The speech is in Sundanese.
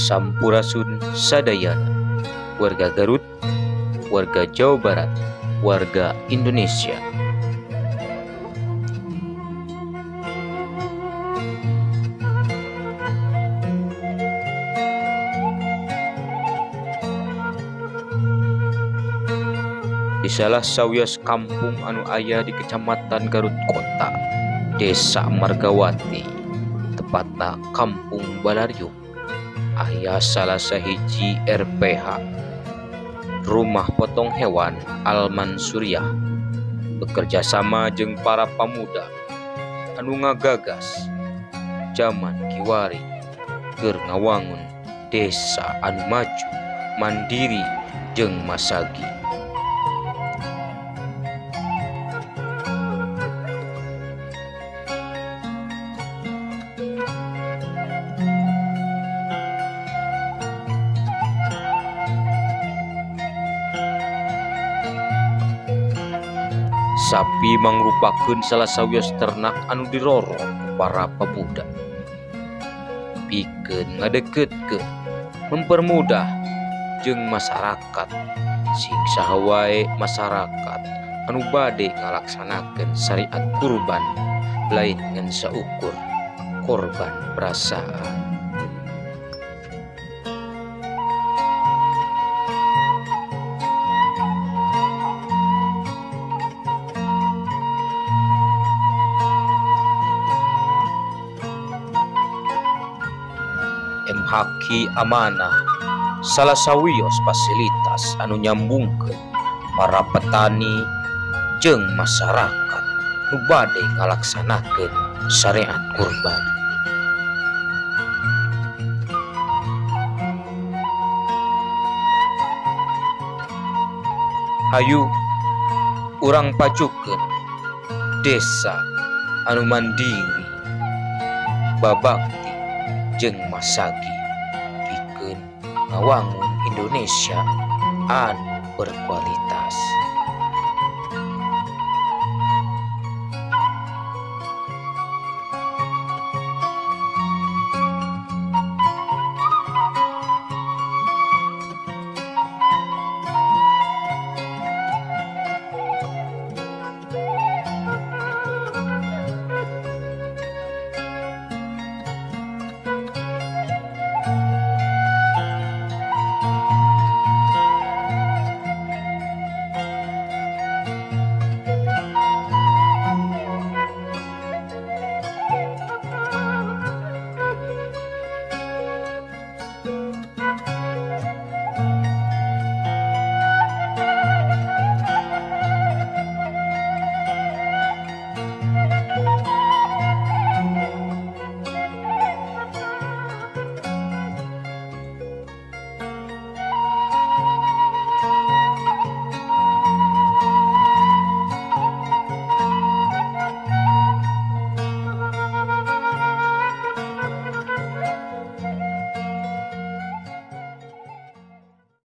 Sampurasun sadayana, warga Garut, warga Jawa Barat, warga Indonesia. Di salah sawios kampung anu aya di Kecamatan Garut Kota, Desa Margawati, tepatna Kampung Balariung, aya salah sahiji RPH, Rumah Potong Hewan Al-Mansuriyah, bekerja sama jeung para pamuda anu ngagagas jaman kiwari keur ngawangun desa anu maju, mandiri jeung masagi. Sapi mangrupakeun salah sawios ternak anu dirorong ku para pemuda. Pikeun ngadeukeutkeun, mempermudah jeung masyarakat sing saha wae masyarakat anu bade ngalaksanakeun syariat kurban lain ngan saukur korban perasaan. MHQ Amanah salah sawios fasilitas anu nyambungkeun para petani jeung masyarakat nu bade ngalaksanakeun syariat kurban. Hayu urang pajukeun desa anu mandiri, babakti jeung masagi pikeun ngawangun Indonesia anu berkualitas.